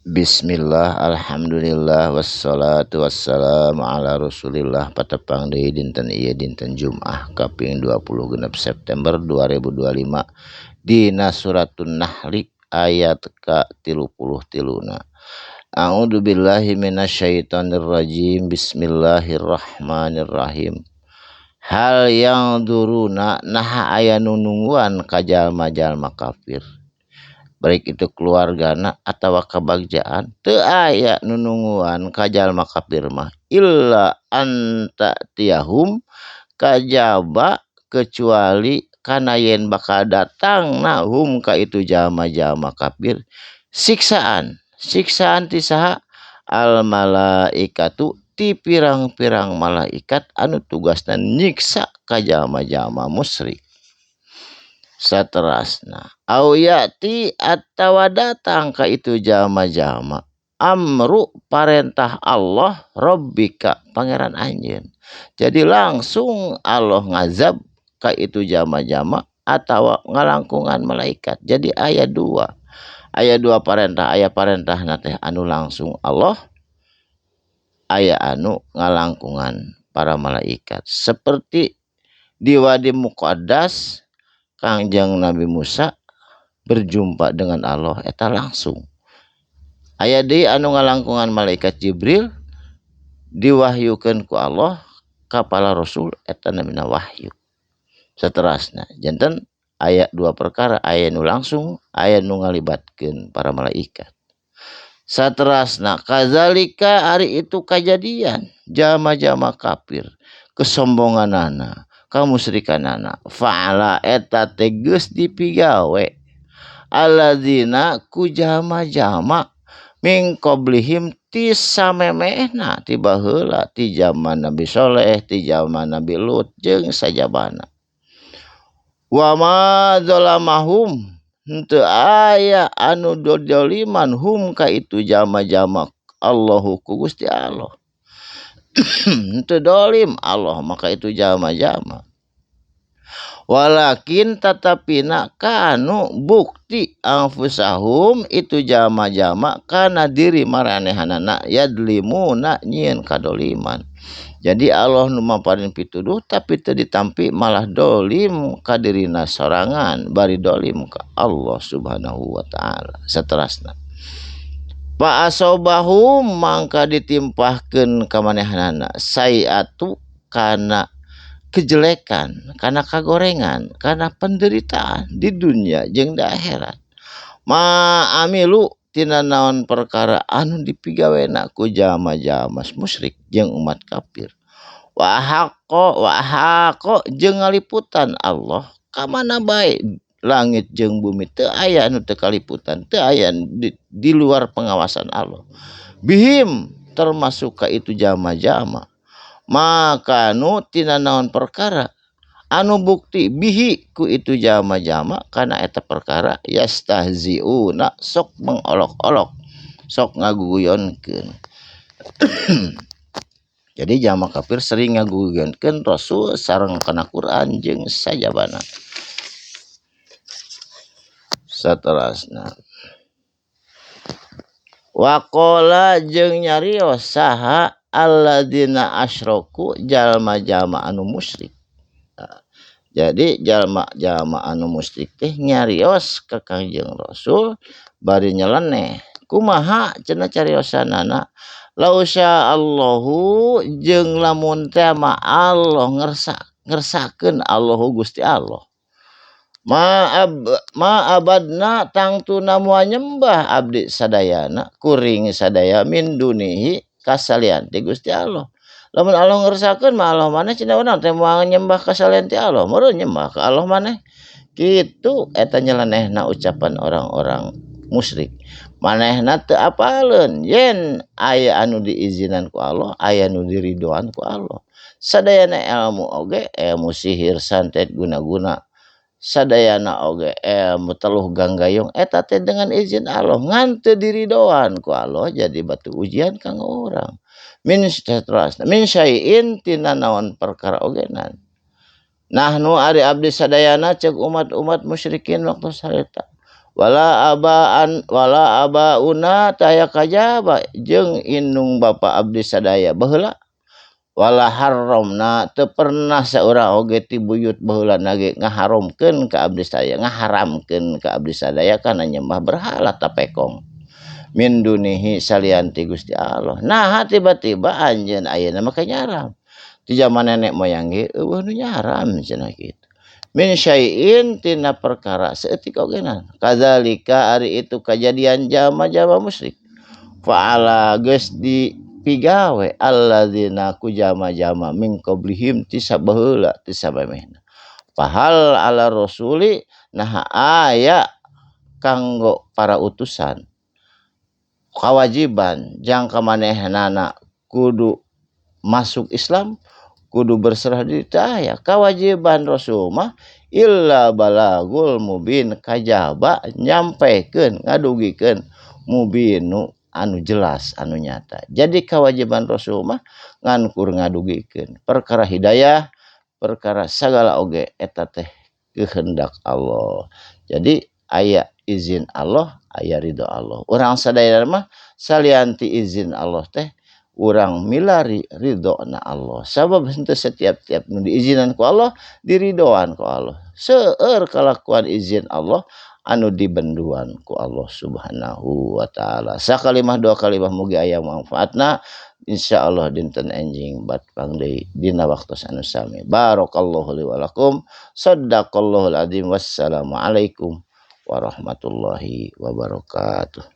Bismillah, alhamdulillah, wassalatu wassalamu ala rasulillah. Patepang deui dinten ieu, dinten Jumat kaping 26 September 2025, dina suratun Nahli ayat ka 33 na. A'udzu billahi minasyaitonir rajim. Bismillahirrahmanirrahim. Hal yanzhuruna, naha aya nu nungguan ka jalma-jalma kafir, baik itu keluargana atawa kabagjaan, teu aya nu nungguan ka jalma kafir mah illa an ta'tiyahum, kajaba kecuali kana yen bakal datang na hum ka itu jalma-jalma kafir siksaan. Siksaan ti saha? Al malaikatu, ti pirang-pirang malaikat anu tugasna nyiksa ka jalma-jalma musyrik. Saterasna, au ya'ti, atawa datang ka itu jalma-jalma, amru, parentah Allah, rabbika, pangeran anjeun. Jadi langsung Allah ngazab ka itu jalma-jalma atawa ngalangkungan malaikat. Jadi aya dua parentah. Aya parentah teh anu langsung Allah, aya anu ngalangkungan para malaikat, seperti di Wadi Muqaddas Kangjeng Nabi Musa berjumpa dengan Allah, eta langsung. Aya deui anu ngalangkungan malaikat Jibril, diwahyukeun ku Allah ka para rasul, eta namina wahyu. Saterasna, janten aya dua perkara, aya nu langsung, aya nu ngalibatkeun para malaikat. Saterasna, kazalika, ari itu kajadian jalma-jalma kafir, kesombonganana, kamusyrikanana, fa'ala, eta teh geus dipigawe, alladzina, ku jalma-jalma, min qablihim, ti samemehna, ti baheula, ti zaman Nabi Soleh, ti zaman Nabi Lut jeung sajabana. Wa ma zalamahum, henteu aya anu doliman, hum ka itu jalma-jalma, Allahu, ku Gusti Allah. Henteu dolim Allah maka itu jalma-jalma, walakin, tatapina, kanu, bukti, anfusahum, itu jalma-jalma, kana diri maranehanana, yadlimuna, nyieun kadoliman. Jadi Allah nu maparin pituduh tapi teu ditampi, malah dolim ka dirina sorangan bari dolim ka Allah Subhanahu wa Ta'ala. Saterasna, fa asobahum, mangka ditimpahkeun ka manehanana, sayiatu, kana kejelekan, kana kagorengan, kana penderitaan di dunia jeung di akhirat, ma amilu, tina naon perkara anu dipigawena ku jalma-jalma musyrik jeung umat kafir. Wa haqqo, wa haqqo, jeung ngaliputan Allah ka mana bae. Langit jeung bumi teu aya anu teu kaliputan, teu aya di luar pengawasan Allah, bihim, termasuk ka itu jalma-jalma, ma kanu, tina naon perkara anu bukti, bihi, ku itu jalma-jalma, kana eta perkara, yastahziuna, sok mengolok-olok, sok ngaguguyonkeun. Jadi jalma kafir sering ngaguguyonkeun Rasul sareng kana Quran jeung sajabana. Saterasna, waqala, jeung nyarios saha, alladzina asyraku, jalma-jalma anu musyrik. Nah, jadi jalma-jalma anu musyrik teh nyarios ka Kangjeng Rasul bari nyeleneh. Kumaha cenah cariosanana? Lausya Allahu, jeung lamun teh mah Allah ngersa, ngersakeun Allahu, Gusti Allah, ma ab ma abadna, tangtuna moal nyembah abdi sadayana, kuring sadaya, min dunihi, kasalian ti Gusti Allah. Lamun Allah ngersakeun mah, Allah maneh cenah, urang teh moal nyembah kasalian ti Allah, meureun nyembah ka Allah maneh kitu. Eta nyelenehna ucapan orang-orang musyrik. Manehna teu apaleun yen aya anu diizinan ku Allah, aya anu diridoan ku Allah. Sadayana ilmu oge, ilmu sihir, santet, guna-guna, sadayana oge ilmu teluh ganggayung, eta teh dengan izin Allah, ngan teu diridoan ku Allah, jadi batu ujian kanggo urang. Min min syai'in, tina naon perkara ogenan, nahnu, ari abdi sadayana, ceuk umat-umat musyrikin waktu harita. Wala abaan wala abauna taya kajaba jeung indung bapa abdi sadaya baheula wala haramna teu pernah saurang oge ti buyut baheula nage ngaharamkeun ka abdi sadaya, ngaharamkeun ka abdi sadaya kana nyembah berhala tapekong min dunihi salian ti Gusti Allah. Nah tiba-tiba anjeun ayeuna mah nyaram ti zaman nenek moyang ge eueuh nu nyaram cenah kitu. Min syai'in tina perkara saeutik ogenan. Kadzalika ari itu kajadian jalma-jalma musyrik. Fa'ala geus dipigawe alladzina ku jalma-jalma min qablihim ti sabaheula ti samemehna. Fahal ala rasuli naha aya kanggo para utusan kawajiban jangka manehnana kudu masuk Islam, kudu berserah diri, teu aya kawajiban rasul mah illa balagul mubin kajaba nyampaikan ngadugikeun mubinu anu jelas anu nyata. Jadi kewajiban rasul mah ngan kur ngadugikeun perkara hidayah, perkara sagala oge eta teh kehendak Allah. Jadi aya izin Allah, aya ridho Allah. Urang sadaya mah salian ti izin Allah teh urang milari ridhona Allah. Sabab henteu setiap-tiap nu diizinan ku Allah diridoan ku Allah. Seueur kalakuan izin Allah anu dibenduan ku Allah Subhanahu wa taala. Sakalimah dua kalimah mugi aya manfaatna. Insyaallah dinten enjing bat pangdeui dina waktu anu sami. Barakallahu li wa lakum. Sadaqallahul azim. Wassalamualaikum warahmatullahi wabarakatuh.